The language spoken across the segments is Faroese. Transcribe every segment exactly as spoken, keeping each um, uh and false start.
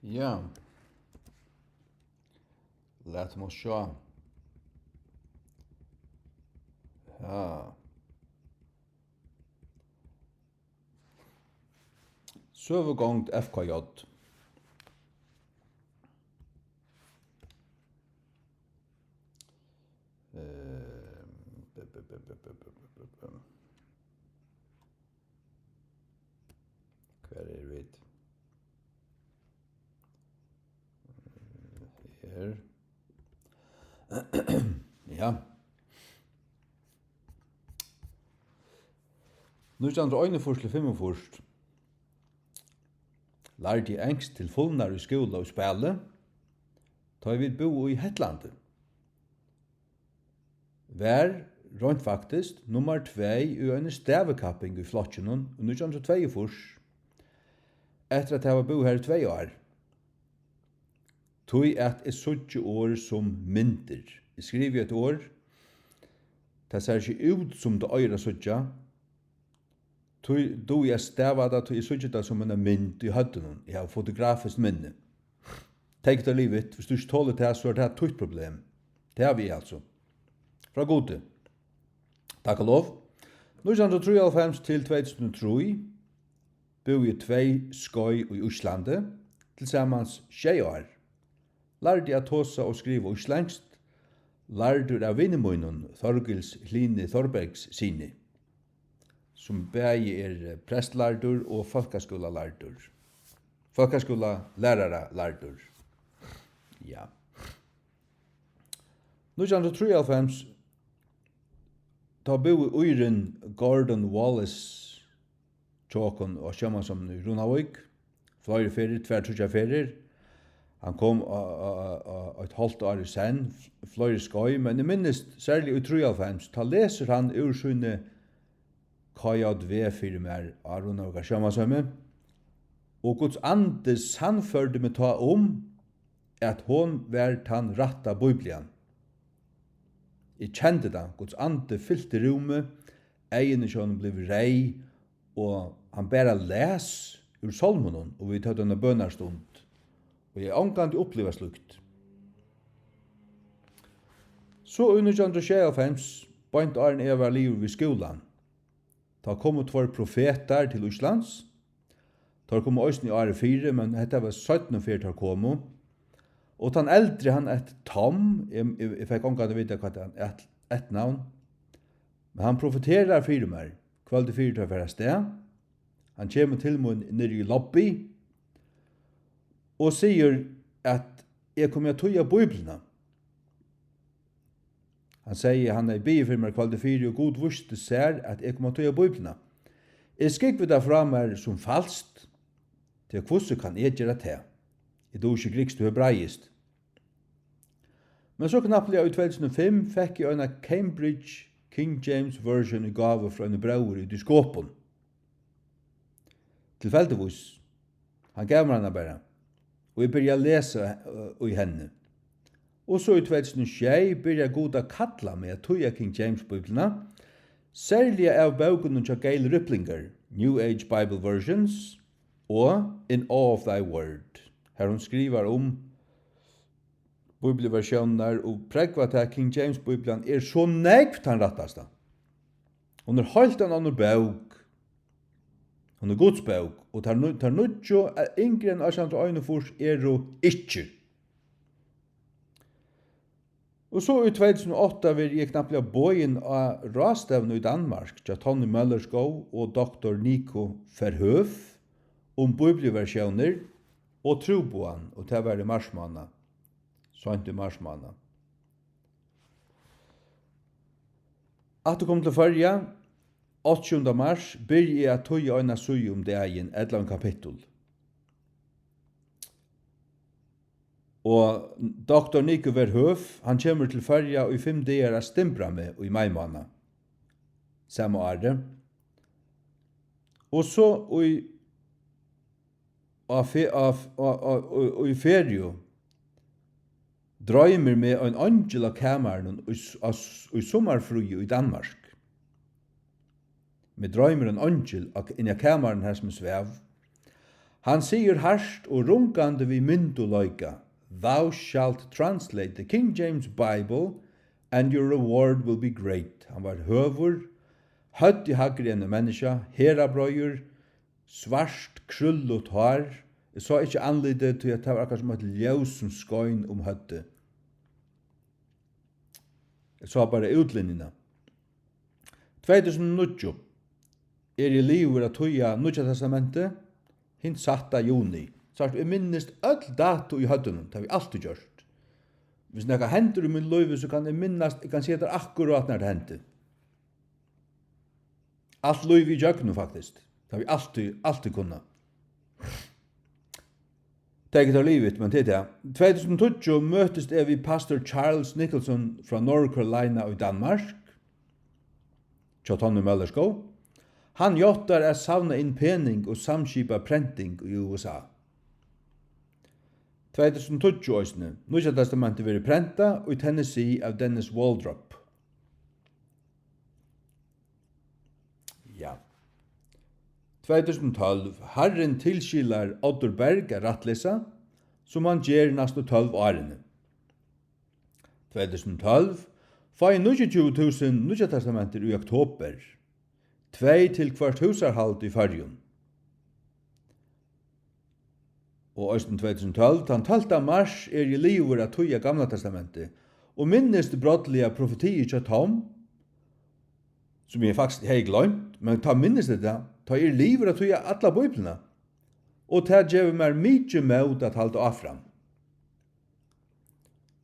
Ja. Lat meg sjá. Ja. Søgugongd F K J. Ehm, bu, bu, bu. Hvar eru vit? Her. Ja. Nítjan hundrað og einogfýrs til fimmogfýrs lærdi eg enskt til fulnar í skúla og spæli, tá ið vit búðu í Hetlandi. Var, reint faktiskt, nummar tvey í eini stavikapping í flokkinum í nítjan hundrað og tveyogfýrs, eftir at hava búð har í tvey ár. Tí at eg síggi orð sum myndir. Eg skrivi eitt orð, tað sær ikki út, sum tað eigur at síggja, tí dugi eg at stava tað, tí eg síggi tað sum eina mynd í høvdinum. Eg havi fotografiskt minni. Take it or leave it. Viss tú ikki tolir tað, so er tað títt problem. Tað havi eg altso. Frá Gudi. Takk og lov. Nítjan hundrað og trýoghálvfems til tvey túsund og trý búði eg tvey skeið í Íslandi, tilsamans sjey ár. Lærdi at tosa og skriva íslendskt, lærdur av vini mínum, Thorgils Hlyni Thorbergssyni, sum bæði er, eh, prestlærdur og fólkaskúlalærdur. Fólkaskúlalæraralærdur. Ja. Nítjan hundrað og trýoghálvfems, tá búði Írin Gordon Wallace hjá okkum á sjómansheiminum í Runavík, fleiri ferðir, tvær, tríggjar ferðir. Hann kom á, á, á, á eitt hálvt ár í senn, f-, fleiri skeið, men eg minnist serliga í trýoghálvfems, tá lesur hann úr síni K J V fyri mær á Runavíkar sjómansheiminum, og Guds andi sannførdi meg tá um, at hon var tann rætta Biblian. Eg kendi tað, Guds andi fylti rúmið, eyguni hjá honum blivu reyð, og hann bara las úr sálmunum, og vit høvdu eina bønarstund, og eg havi ongantíð upplivað slíkt. So í nítjan hundrað og sjeyoghálvfems, beint áðrenn eg var liðugur við skúlan, tá komu tveir profetar til Íslands. Teir komu eisini árið fyri, men hetta var seinnu ferð, teir komu. Og tann eldri, hann æt Tom. Eg, eg, eg fekk ongantíð at vita, hvat hann æt, ætnavn. Men hann profeterar fyri mær, kvøldið fyri teir fara avstað. Hann kemur til mín niðri í lobby og sigur, at eg komi at týða Bíbliuna. Hann segði, hann hevði biðið fyri mær kvøldið fyri, og Gud vísti sær, at eg kom at týða Bíbliuna. Eg skúgvi tað frá mær sum falskt, tí hvussu kann eg gera tað? Eg dugi ikki grikskt og hebraiskt. Men so knappliga í tvey túsund og fimm fekk eg eina Cambridge King James Version í gávu frá einum bróður úti í Skopun. Tilfeldigvís. Hann gav mær hana bara, og eg byrjaði at lesa, øh, í henni. Og so í tvey túsund og sjey byrjaði Gud at kalla meg at týða King James Bíbliuna, serliga av bókunum hjá Gail Riplinger, New Age Bible Versions og In Awe of Thy Word, har hon skrivar um bíbliuversiónirnar og prógvar tað, King James Bíblian er so nógv tann rættasta. Hon er heilt ein onnur bók. Hon er Guds bók, og tær nú-, tær níggju, eh, yngri enn átjan hundrað og einogfýrs, eru ikki. Og so í tvey túsund og átta verði eg knappliga boðin á ráðstevnu í Danmark hjá Tonny Møllerskov og doktor Nico Verhoeff um bíbliuversiónir og trúboðan, og tað var í marsmánað, seint í marsmánað. Aftur kom til Føroya, áttaogtjúgunda mars, byrji eg at týða eina síðu um dagin, ella ein kapittul. Og doktor Nico Verhoeff, hann kemur til Føroya í fimm dagar at stimbra meg í maimánað sama árið. Og so í, á fe-, á f-, á, á, í, í feriu droymir meg ein eingil á kamarinum í s-, á s-, í summarfríi í Danmark. Meg droymir ein eingil á, inni á kamarinum har sum eg svav. Hann sigur hart og rungandi við myndugleika: "Thou shalt translate the King James Bible and your reward will be great." Hann var høgur, høvdið hægri enn eitt menniskja, herðabreiður, svart, krúllut hár. Eg sá ikki andlitið, tí at tað var akkurát sum eitt ljós, sum skein um høvdið. Eg sá bara útlinjuna. Tvey túsund og níggju eri eg liðugur at týða Nýggja Testamentið, hin sætta juni. Sært, eg minnist øll dato í høvdinum, tað havi eg altíð gjørt. Hvis nakað hendir í mínum lívi, so kann eg minnast, eg kann siga tær akkurát, nær tað hendi. Alt lívið ígjøgnum, faktiskt. Tað havi eg altíð, altíð kunnað. Tað er ikki tað liðugt, men tað er tað. Tvey túsund og tíggju møttist eg við pastor Charles Nicholson frá North Carolina í Danmark, hjá Tonny Møllerskov. Hann játtar at savna inn pening og samskipa prenting í U S A. Tvey túsund og tíggju eisini. Nýggja Testamentið verður prentað í Tennessee av Dennis Waldrop. Ja. Tvey túsund og tólv. Harrin tilskilar Oddur Berg at rættlesa, sum hann ger næstu tólv árini. Tvey túsund og tólv. Fái níggjuogtjúgu túsund Nýggja Testamentir í oktober. Tvey til hvørt húsarhald í Føroyum. Og eisini tvey túsund og tólv, tann tólvta mars, eri eg liðugur at týða Gamla Testamentið, og minnist brádliga profetiið hjá Tom, sum eg faktiskt hevði gloymt, men tá minnist eg tað, tá eg eri liðugur at týða alla Bíbliuna, og tað gevur mær mikið mót at halda áfram.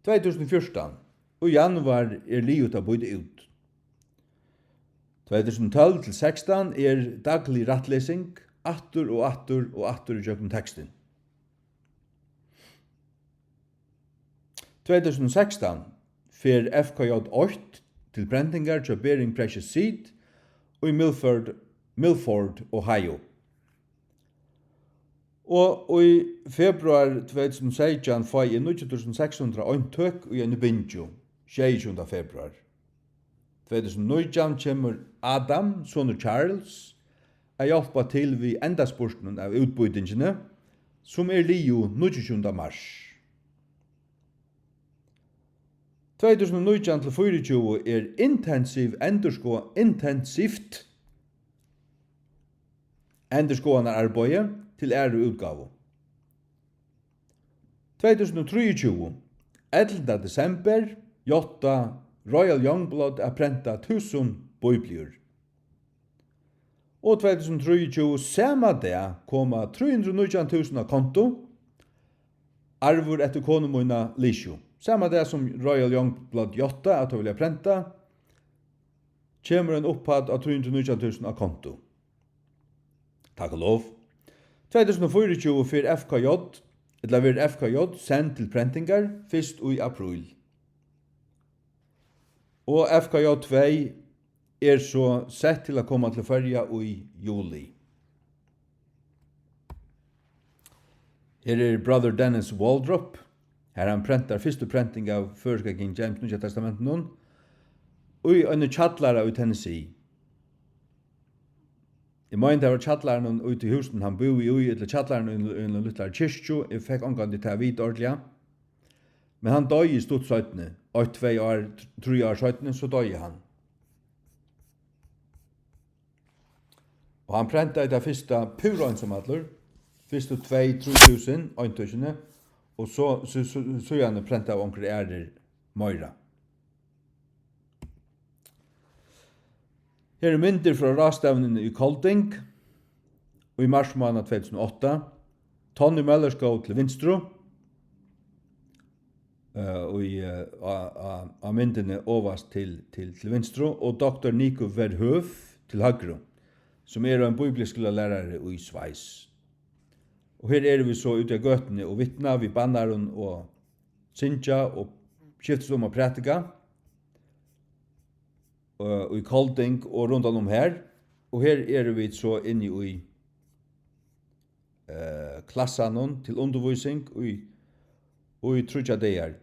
Tvey túsund og fjúrtan, í januar er liðugt at býta út. Tvey túsund og tólv til sekstan er daglig rættlesing, aftur og aftur og aftur ígjøgnum tekstin. Tvey túsund og sekstan fer F K J eitt til prentingar hjá Bering Precious Seed í Milford, Milford, Ohio. Og í februar tvey túsund og seytjan fái eg níggju túsund seks hundrað eintøk í eini bingju, sjeyogtjúgunda februar. Tvey túsund og nítjan kemur Adam, sonur Charles, at hjálpa til við endaspurtinum av útbýtingini, sum er liðug níggjuogtjúgunda mars. Tvey túsund og nítjan til fýraogtjúgu er intensiv endursko-, intensivt endurskoðanararbeiði til aðru útgávu. Tvey túsund og trýogtjúgu, ellivta desember, játta Royal Youngblood at prenta túsund bíbliur. Og tvey túsund og trýogtjúgu, sama dag, koma trý hundrað og nítjan túsund á konto, arvur eftir konu mína, Lisju. Sama dag sum Royal Youngblood játta at teir vilja prenta, kemur ein upphædd á trý hundrað og nítjan túsund á konto. Takk og lov. Tvey túsund og fýraogtjúgu fer F K J, ella verður F K J send til prentingar fyrst í apríl. Og F K J tvey er so sett til at koma til Føroya í juli. Her er Brother Dennis Waldrop, har hann prentar fyrstu prenting av føroyska King James Nýggja Testamentinum í einum kjallara í Tennessee. Eg meini, tað var kjallarin úti í húsinum, hann búði í, ella kjallarin í, í einum lítlari kirkju. Eg fekk ongantíð tað at vita ordiliga. Men hann doyði stutt seinni, eitt, tvey ár, trý ár seinni, so doyði hann. Og hann prentaði tað fyrsta púra einsamallur, fyrstu tvey, trý túsund eintøkini, og so, so, so, síðani prentaðu onkrir aðrir meira. Her eru myndir frá ráðstevnuni í Kolding í marsmánað tvey túsund og átta. Tonny Møllerskov til vinstru, eh, í, eh, á, á, á myndini ovast til, til, til vinstru, og doktor Nico Verhoeff til høgru, sum er ein bíbliuskúlalærari í Sveis. Og her eru vit so úti á gøtuni og vitna við bannarum og syngja og skiftast um at prædika, eh, í Kolding og rundan um her. Og her eru vit so inni í, eh, klassanum til undirvísing í, í tríggjar dagar.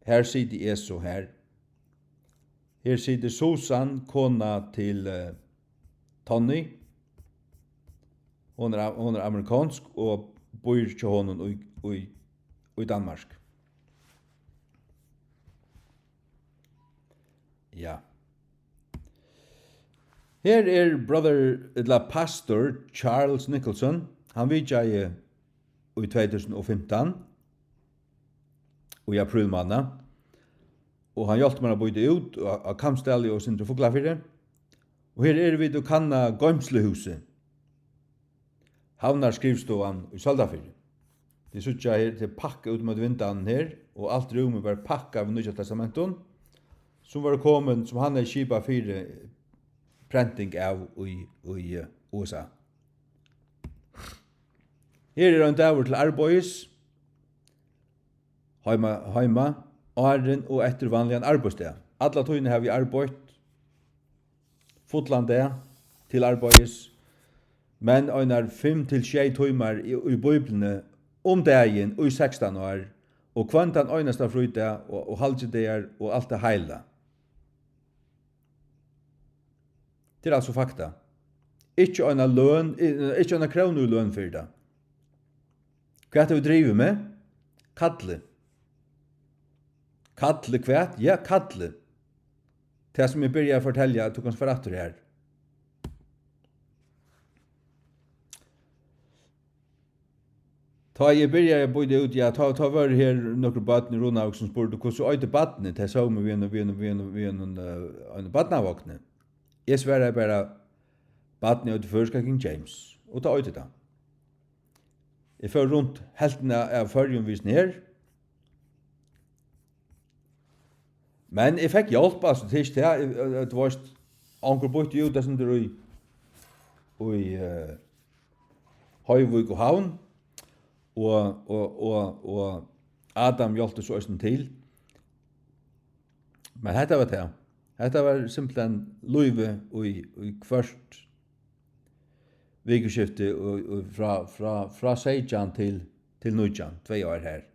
Her siti eg so her. Her situr Susan, kona til, eh, Tonny. Hon er, hon er amerikonsk og býr hjá honum í, í, í Danmark. Ja. Her er brother, ella pastor Charles Nicholson. Hann vitjaði í tvey túsund og fimtan, í aprílmánað, og hann hjálpti mær at býta út á, á Kambsdali og Sindri Fuglafirði. Og her eru vit og kanna goymsluhúsið, Havnarskrivstovan í Søldarfirði. Tit síggja her, tað er pakkað út móti vindeyguni her, og alt rúmið var pakkað við Nýggja Testamentum, sum var komin, sum hann hevði skipað fyri prenting av í, í, eh, U S A. Her er ein dagur til arbeiðis, heima, heima, áðrenn og eftir vanligan arbeiðsdag. Alla tíðina havi eg arbeitt fullan dag til arbeiðis, men einar fimm til sjey tímar í, í Bíbliuni um dagin í sekstan ár, og hvønn tann einasta frídag og, og halgidagar og alt tað heila. Tað er altso fakta. Ikki eina løn, i-, ikki eina krónu í løn fyri tað. Hvat hevur drivið meg? Kallið. Kallið hvat? Ja, kallið. Tað, sum eg byrjaði at fortelja, tú kanst fara aftur har. Tá eg byrjaði at býta út, ja, tá, tá vóru her nøkur børn í Runavík, sum spurdu: "Hvussu eitur barnið?" Tey sóu meg við einum, við einum, við einum, við einum, eh, einum barnavogni. Eg svaraði bara: "Barnið eitur føroyska King James, og tað eitur tað." Eg fór runt helvtina av Føroyum við hesum her. Men eg fekk hjálp, altso, tað er ikki tað, eg, eg, tú veitst, onkur býtti út eitt sindur í, í, eh, Hoyvík og Havn, og, og, og, og Adam hjálpti so eisini til. Men hetta var tað. Hetta var simpelthen lívið í, í hvørt vikuskifti og, og frá, frá, frá seytjan til, til nítjan, tvey ár har.